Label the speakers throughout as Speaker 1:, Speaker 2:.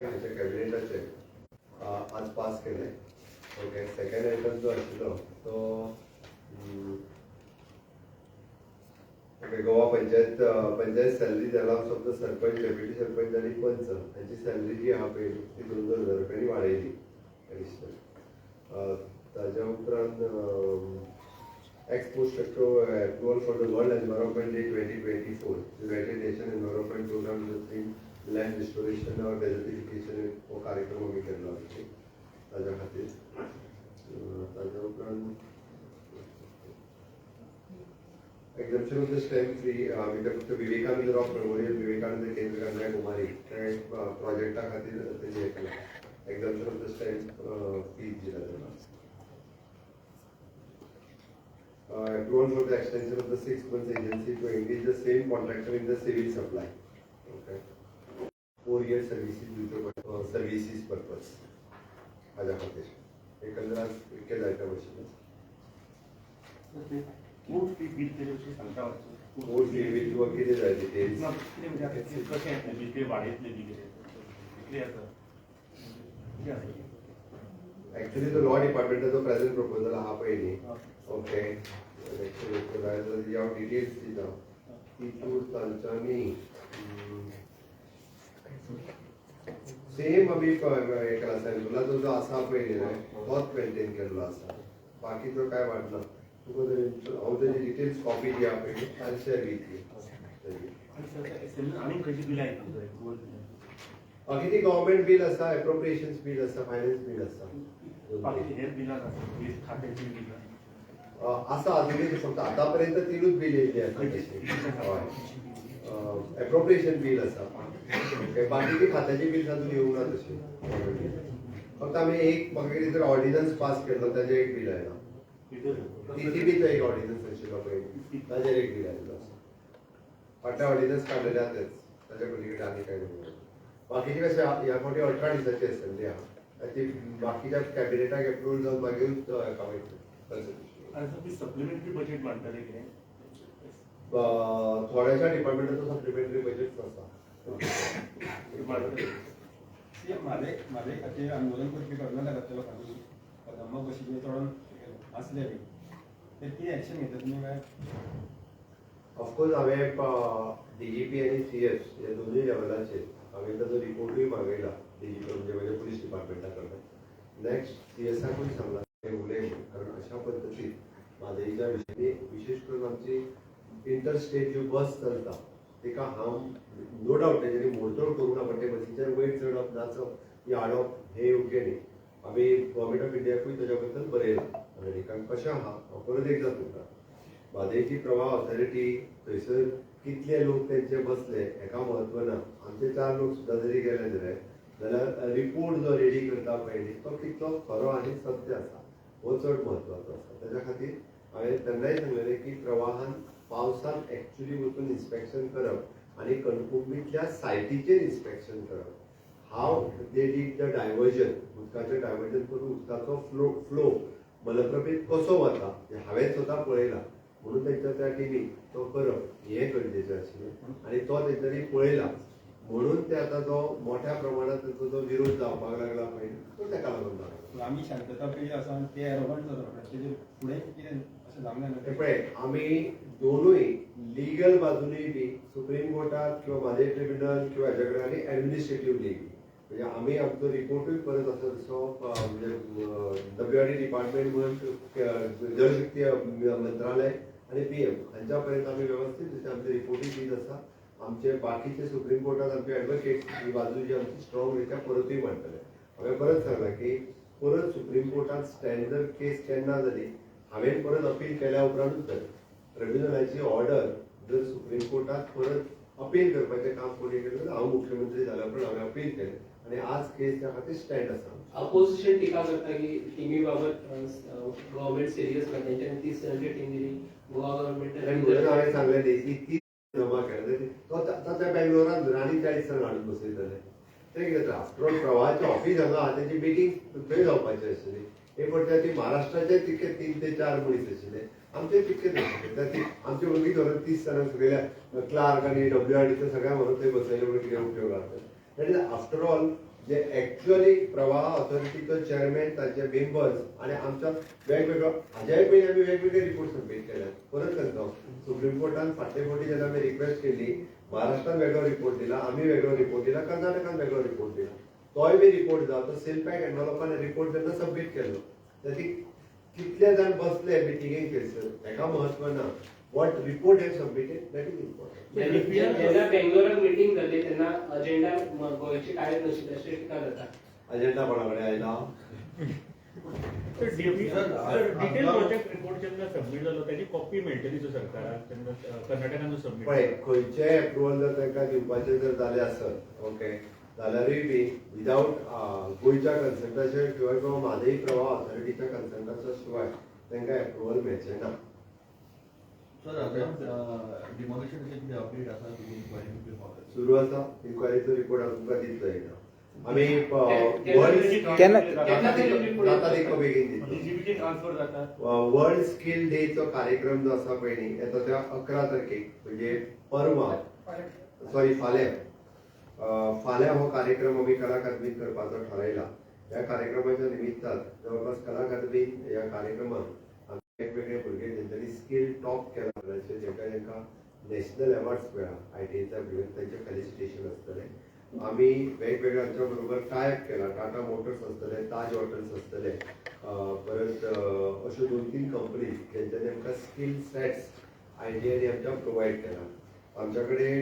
Speaker 1: आमच्या कॅबिनेटाचे आज पास केले. ओके, सेकंड आयटम जो आशिल्लो तो okay, Goa panchayat salary allowance of the sarpanch, deputy sarpanch आनी पंच हांची सॅलरी जी आहा पळय ती 2-2 हजार रुपयांनी वाडयली एडिशनल. ताज्या उपरांत ex post approval for the World Environment Day 2024, United Nation Environment Programme, the theme land restoration or desertification हो कार्यक्रम आमी केल्लो आसा ताज्या खातीर. ताज्या उपरांत exemption of the stamp fee with the Vivekananda Rock Memorial, Vivekananda Kendra Kanyakumari त्या प्रोजेक्टा खातीर तेजें हें केलां, exemption of the stamp fee दिला ताका. Approval for the extension of the 6 months agency to engage the same contractor in the civil supply. Okay. 4 year services दिवच्यो services purpose हाज्या खातीर. एकंदर इतके जायते आशिल्ले.
Speaker 2: कोर्ट फी बील तेजे विशीं सांगता मातशें.
Speaker 1: कोर्ट फी बील तुका कितें जाय डिटेल्स?
Speaker 2: ना, कितें म्हणजे आतां ते कशें येतलें बील, ते वाडयतले बी कितें कितें आसा, कितें आसा?
Speaker 1: ऍक्च्युली तो लॉ डिपार्टमेंटाचो प्रेझेंट प्रपोजल आहा पळय न्ही, ओके, जाय जाल्यार हांव डिटेल्स दिता. तितूर तांच्यांनी सेम आमी हें केला, सॅम्पलाचो जो आसा पळय न्ही तोच मेंटेन केल्लो आसा, बाकीचो कांय वाडना. तुका जर हांव तेजी डिटेल्स कॉपी जी आहा पळय न्ही, I share with you.
Speaker 2: आनी सर, एसेंब्ली आनीक खंयची बिलां येतली एप्रुवल?
Speaker 1: बाकी ती गव्हर्मेंट बील आसा, एप्रोप्रिएशन्स बील आसा, फायनान्स बील आसा.
Speaker 2: बाकीचे हेर बिलां आसा, वीज खात्याची बिलां?
Speaker 1: आसा, अजूनय फक्त आतापर्यंत तिनूच बील येयल्ली आसा तशी. हय, एप्रोप्रिएशन बील आसा. ओके, बाकीची खात्याची बिल्स अजून येवंक ना तशी. फक्त आमी एक म्हाका कितें तरी ऑर्डिनन्स पास केल्लो, ताजें एक बील आयलां. पीसीबीचो एक ऑर्डिनन्स आशिल्लो पळय, ताजेर एक बील आयिल्लो आसा. फाटले ऑर्डिनन्स काडलेले आसा तेच, ताच्या पलीकडे आनी कांय न्हू. बाकीचे कशें, ह्या फावटी 18 दिसांची असेंब्ली आहा, ती बाकीच्या कॅबिनेटाक एप्रुवल जावन मागीर हेका वयतले कन्सल्टेशन.
Speaker 2: आनी सर, सप्लिमेंटरी बजेट मांडटले कितें?
Speaker 1: थोड्याशा डिपार्टमेंटाचो सप्लिमेंटरी बजेट आसा.
Speaker 2: मांडटले?
Speaker 3: म्हादय म्हादय खातीर आंदोलन करपी कर्नाटकांतल्या लोकांनी कदंबा बशीचेर चडोन आसले बी, ते कितें एक्शन घेतले तुमी काय?
Speaker 1: ऑफकोर्स, हांवें डीजीपी आनी सीएस ह्या दोनूय लेवलाचेर हांवें ताजो रिपोर्टूय मागयला डीजीपी म्हणजे म्हणजे पुलीस डिपार्टमेंटा कडल्यान. नेक्स्ट सीएसाकूय सांगला हें उलय म्हणून, कारण अशा पद्दतीन म्हादयच्या विशयांनी, विशेष करून आमची इंटर स्टेट ज्यो बस चलता तिका हांव नो डावट तेंच्यांनी मोडतोड करूंक ना, पण ते बसीचेर वयर चडप, नाचप, ही हाडप हें योग्य न्ही. आमी गव्हर्मेंट ऑफ इंडियाकूय ताज्या बद्दल बरयलां ऑलरेडी. कारण कशें आहा, हांव परत एकदां तुमकां, म्हादयची प्रवाह ऑथॉरिटी थंयसर कितले लोक तेंचे बसले हेका म्हत्व ना. आमचे चार लोक सुद्दां जरी गेले जाल्यार रिपोर्ट जो रेडी करता पळय न्ही, तो कितलो खरो आनी सत्य आसा हो चड म्हत्वाचो आसा. ताच्या खातीर हांवें तेन्नाय सांगलेलें की प्रवाहान पावसान एक्चुली वचून इन्स्पेक्शन करप आनी कणकुंबीतल्या सायटीचेर इन्स्पेक्शन करप, how they did the diversion, उदकाचें डायवर्जन करून उदकाचो फ्लो मलप्रभेत कसो वता हें हांवें स्वता पळयलां, म्हणून तेंच्या त्या टिमीक तो करप हें गरजेचें आशिल्लें आनी तो तेंच्यांनी पळयला, म्हणून ते आतां जो मोठ्या प्रमाणात तांचो जो विरोध जावपाक लागला पळय, तो तेका लागून जाला.
Speaker 3: आमी शांतता प्रिय आसा आनी ते एरोगंट जाता, तेजेर फुडें कितें अशें जावंक जायना.
Speaker 1: ते पळय, आमी दोनूय लिगल बाजूनय बी सुप्रीम कोर्टात किंवा म्हादय ट्रिब्युनल किंवा हेज्या कडेन आनी एडमिनिस्ट्रेटिवली, म्हणजे आमी आमचो रिपोर्टूय परत आसा तसो म्हणजे डब्ल्यू आर डी डिपार्टमेंट म्हणून, जलशक्ती मंत्रालय आनी पीएम हांच्या पर्यंत आमी वेवस्थीत जशे आमचे रिपोर्टूय दीत आसा. आमचे बाकीचे सुप्रीम कोर्टात आमचे एडवोकेट ही बाजू जी आमची स्ट्रॉंग रित्या परतूय मांडटले. हांवें परत सांगलां की परत सुप्रीम कोर्टात स्टँड जर केस केन्ना जाली, हांवें परत अपील केल्या उपरांतूच जाली. ट्रिब्युनलाची ऑर्डर जर सुप्रीम कोर्टात परत अपील करपाचें काम कोणी केलें जाल्यार हांव मुख्यमंत्री जाल्या उपरांत हांवें अपील केलें आनी आज केस त्या खातीर स्टँड आसा.
Speaker 4: अपोजिशन टीका करता की टिमी बाबत गव्हर्मेंट सिरियस ना. तेंच्यांनी 30 जाणांची टीम दिली, गोवा
Speaker 1: आनी म्हणून हांवें सांगलें न्ही, ती 30 जमा केल्या, तो आतां त्या बेंगलोरान धर आनी 40 जाणां हाडून बसयतले. तें कितें जाता, आफ्टर ऑल प्रवाहाचें ऑफीस हांगा आहा, तेजी मिटींग थंय जावपाची आशिल्ली. एक फावट ती महाराष्ट्राचे तितके तीन ते चार मनीस आशिल्ले, आमचे तितकेच आशिल्ले. त्या ती आमचे वगीत व्हरून 30 जाणांक सगळ्या क्लार्क आनी डब्ल्यू आर डीच्या सगळ्या व्हरून थंय बसयले म्हणून कितें उपयोग आसा? That is after all J actually प्रवाह ऑथॉरिटीचो चेअरमॅन, तांचे मेंबर्स आणि आमच्या वेगवेगळो हाज्याय पयलीं आमी वेगवेगळे रिपोर्ट सबमीट केल्यात. परत सांगता, सुप्रीम कोर्टान फाटले फावटी जेन्ना आमी रिक्वेस्ट केली, महाराष्ट्रान वेगळो रिपोर्ट दिला, आमी वेगळो रिपोर्ट दिला, कर्नाटकान वेगळो रिपोर्ट दिला. तोय बी रिपोर्ट जाता तो सील पॅक एनवलपान रिपोर्ट जेन्ना सबमीट केल्लो, ती कितले जाण बसले मिटिंगेक थंयसर हेका महत्व ना. What report have submitted, that is important.
Speaker 4: जेन्ना बेंगलोराक मिटींग जाल्ली तेन्ना अजेंडा गोंयची कांयच नाशिल्लें अशें टिका जाता.
Speaker 1: अजेंडा कोणा कडेन आयला?
Speaker 2: डिटेल प्रोजेक्ट रिपोर्ट जेन्ना सबमीट जालो त्याची कॉपी मेळटली जो सरकाराक तेन्ना कर्नाटकान जो सबमीट
Speaker 1: पळय, खंयचेय अप्रुवल जर तांकां दिवपाचें जर जालें आसत, ओके, जाल्यारूय बी विदावट गोंयच्या कन्संटाच्या शिवाय किंवा म्हादई प्रवाह ऑथॉरिटीच्या कन्संटाच्या शिवाय तांकां अप्रुवल मेळचें ना.
Speaker 5: सर, आता डिमॉलिशनाचे कितें अपडेट आसा? इन्क्वायरी
Speaker 1: सुरू आसा. इन्क्वायरीचो रिपोर्ट हांव तुमकां दितलो एकदां. आमी जाता तितको बेगीन दितलो.
Speaker 2: डीजीपीचे ट्रान्सफर जाता.
Speaker 1: वर्ल्ड स्किल डेचो कार्यक्रम जो आसा पळय न्ही, येता त्या 11 तारखेक, म्हणजे परवा, सॉरी फाल्यां, फाल्यां हो कार्यक्रम आमी कला अकादमीत करपाचो ठरयला. ह्या कार्यक्रमाच्या निमित्तान जवळपास कला अकादमीत ह्या कार्यक्रमात आमी वेगवेगळे भुरगे जेंच्यांनी स्किल टॉप केला, जेंकां जेंकां नॅशनल अवॉर्ड्स मेळ्ळा आयटीआयच्या भुरग्यांक, तांचें फेलिसिटेशन आसतलें. आमी वेगवेगळ्यांच्या बरोबर टायप केला. टाटा मोटर्स आसतले, ताज हॉटेल्स आसतले, परत अश्यो 2-3 कंपनीज जेंच्यांनी आमकां स्किल सेट्स आयटीआयनी आमच्या प्रोवायड केला. आमच्या कडेन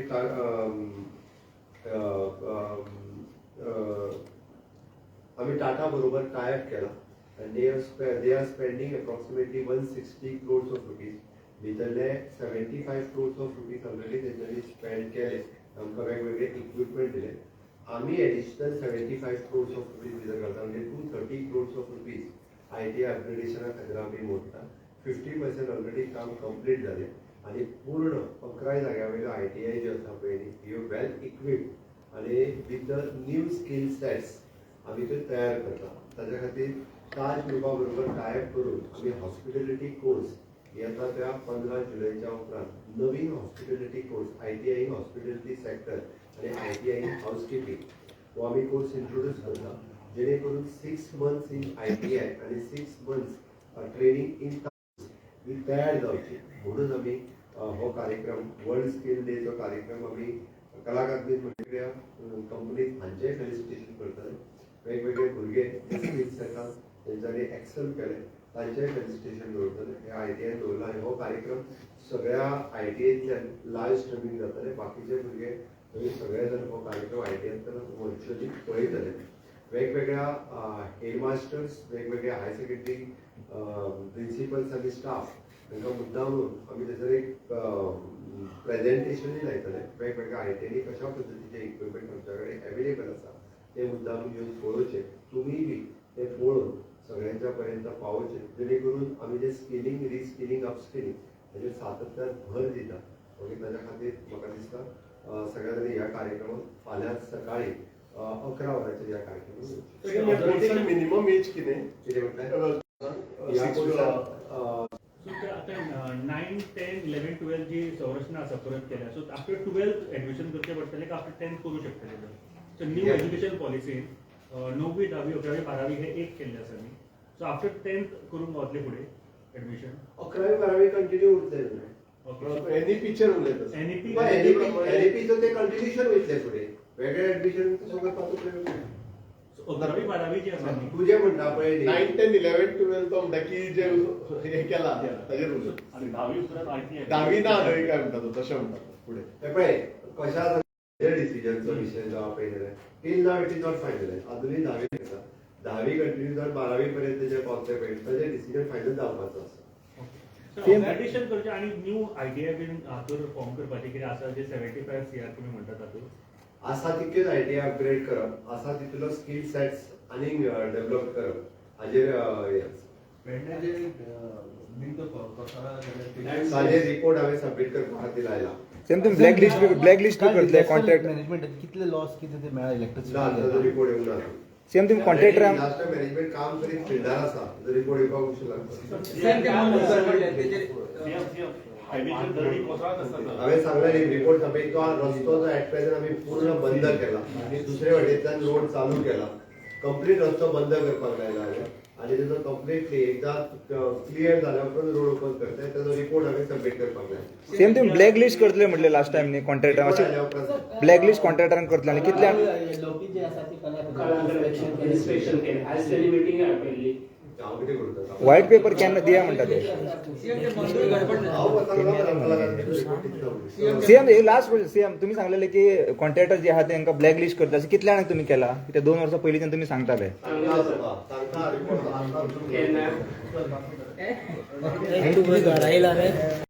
Speaker 1: आमी टाटा बरोबर टायप केला आनी they are spending approximately 160 crores of rupees. भितरले 75 क्रोर्स ऑफ रुपीज ऑलरेडी तेंच्यांनी स्पेंड केले, आमकां वेगवेगळे इक्विपमेंट दिले. आमी एडिशनल 75 क्रोर्स ऑफ रुपीज भितर घालता, म्हणजे 230 क्रोर्स ऑफ रुपीज आयटीआय अपग्रेडेशना खातीर आमी मोडटा. 50% ऑलरेडी काम कंप्लीट जालें आनी पूर्ण 11 जाग्या वयल्यो आयटीआय ज्यो आसा पळय न्ही, ह्यो वेल इक्विप्ड आनी with the new skill sets आमी त्यो तयार करता. ताच्या खातीर ताज ग्रुपा बरोबर टायप करून आमी हॉस्पिटॅलिटी कोर्स येता त्या 15 जुलयच्या उपरांत नवीन hospitality course, ITI in hospitality sector आनी आयटीआय इन हाऊसकिपींग हो आमी कोर्स इंट्रोड्यूस करता, जेणे करून 6 मंथ्स इन आयटीआय आनी 6 मंथ्स ट्रेनिंग इन ही तयार जावची म्हणून आमी हो कार्यक्रम, वर्ल्ड स्किल डेचो कार्यक्रम आमी कला अकादमीत वेगवेगळ्या कंपनीत हांचेय फेलिसिटेशन करतले. वेगवेगळे भुरगे स्किल सेटान तेंच्यांनी एक्सेल केले तांचेय फेलिसिटेशन दवरतले. हे आयटीआयन दवरला आनी हो कार्यक्रम सगळ्या आयटीआयंतल्यान लायव्ह स्ट्रिमींग जातले. बाकीचे भुरगे थंय सगळे जाण हो कार्यक्रम आयटीआयंतल्यान वर्च्युअली पळयतले. वेगवेगळ्या हेडमास्टर्स, वेगवेगळे हायर सेकंडरी प्रिन्सिपल्स आनी स्टाफ तांकां मुद्दाम आमी थंयसर एक प्रेजेंटेशनूय लायतले. वेगवेगळ्या आयटीआयनी कशा पद्दतीचे इक्विपमेंट आमच्या कडेन एवेलेबल आसा ते मुद्दाम येवन पळोवचे. तुमीय बी ते पळोवन सगळ्यांच्या पर्यंत पावोवचे, जेणे करून आमी जे स्किलिंग, रिस्किलिंग, अपस्किलिंग हाजेर सातत्यान भर दिता. ओके, ताच्या खातीर म्हाका दिसता सगळ्या जाणांनी ह्या कार्यक्रमाक फाल्यां सकाळी 11 वरांचेर ह्या कार्यक्रमाक.
Speaker 6: मिनिमम एज कितें?
Speaker 1: कितें म्हणटा? ह्या कोर्साक
Speaker 2: आता 9, 10, 11, 12 जी संरचना आसा परत केल्या, सो आफ्टर 12 एडमिशन करचें पडटलें काय आफ्टर 10 करूं शकतले? सो न्यू एज्युकेशन पॉलिसीन 9वी, 10वी, 11वी, 12वी हे एक केल्ले आसा न्ही, सो आफ्टर 10th करूंक गावतले फुडें एडमिशन?
Speaker 1: 11वी 12वी कंटिन्यू उरतले.
Speaker 6: एनईपीचेर उलयता.
Speaker 2: एनईपी
Speaker 1: एनईपीचो ते कंटिन्युएशन वयतले फुडें, वेगळे एडमिशन सगळें तातूंतलें.
Speaker 2: 11वी 12वी जी आसा न्ही,
Speaker 1: तुजें म्हणटा पळय
Speaker 6: 9, 10, 11, 12 तो म्हणटा की जे हे केला ताजेर उलयता.
Speaker 2: आनी 10वी उपरांत आयटीआय.
Speaker 6: 10वी ना न्हय काय म्हणटा तो, तशें म्हणटा फुडें.
Speaker 1: हे पळय कशें आसा डिसिजनचो विशय जो पळय जाल्यार till now it is not final. अजुनूय 10वी आसा, 10वी कंटिन्यू जावन 12वी पर्यंत जे पावतले पळय ताजें डिसिजन फायनल जावपाचो आसा.
Speaker 2: अपग्रेडेशन करचें आनी न्यू आयटीआय बीन हातूर फॉर्म करपाचें कितें आसा जे 75 CR तुमी म्हणटा तातूंत
Speaker 1: आसा तितक्योच आयटीआय अपग्रेड करप, आसा तितलो स्किल सेट्स आनीक डेव्हलप करप हाजेर हें आसा. ताजेर रिपोर्ट हांवें सबमीट करपा खातीर आयला.
Speaker 7: सेम तुम्ही ब्लॅक लिस्ट करतले कॉन्ट्रॅक्ट
Speaker 5: मॅनेजमेंट कितले लॉस कितें ते मेळ्ळा
Speaker 1: ना,
Speaker 5: इलेक्ट्रिसिटी?
Speaker 1: ताजो रिपोर्ट येवंक ना.
Speaker 7: सेम तुम्ही कॉन्ट्रॅक्टर
Speaker 1: डिझास्टर मॅनेजमेंट काम करीत फिल्डार आसा, ताजो रिपोर्ट येवपाक उशीर लागता.
Speaker 6: हायवेचेर दरडी कोसळत आसता सर.
Speaker 1: हांवें सांगलें रिपोर्ट सबमीट. तो रस्तो जो एट प्रेझेंट आमी पूर्ण बंद केला आनी दुसरे वटेंतल्यान रोड चालू केला. कंप्लीट रस्तो बंद करपाक लायला हांवें आनी तेजो कंप्लिटली एकदां क्लियर जाल्या उपरांत रोड ओपन करता. तेजो रिपोर्ट हांवें सबमीट करपाक लायला.
Speaker 7: सेम तुम्ही ब्लॅक लिस्ट करतले म्हटले लास्ट टायम न्ही कॉन्ट्रॅक्टर
Speaker 1: रिपोर्ट
Speaker 7: अशें.
Speaker 1: आयल्या उपरांत.
Speaker 7: ब्लॅक लिस्ट कॉन्ट्रॅक्टरांक करतले आनी कितल्या
Speaker 4: लोकी जे आसा ती कला
Speaker 8: इन्स्पेक्शन केलें आयज. तेणी मिटींग आपयल्ली.
Speaker 1: हांव कितें करता?
Speaker 7: व्हायट पेपर केन्ना दिया म्हणटा ते.
Speaker 1: हांव सांगला.
Speaker 7: सीएम, हे लास्ट क्वेश्चन सीएम. तुम्ही सांगलेले की कॉन्ट्रॅक्टर जे आहा तेंका ब्लॅक लिस्ट करता. अशें कितल्या जाणांक तुम्ही केला? ते 2 वर्सां पयलींच्यान तुम्ही सांगताले.
Speaker 1: सांगता तुका, सांगता रिपोर्ट.
Speaker 8: केन्ना?
Speaker 9: घरा येयला रे.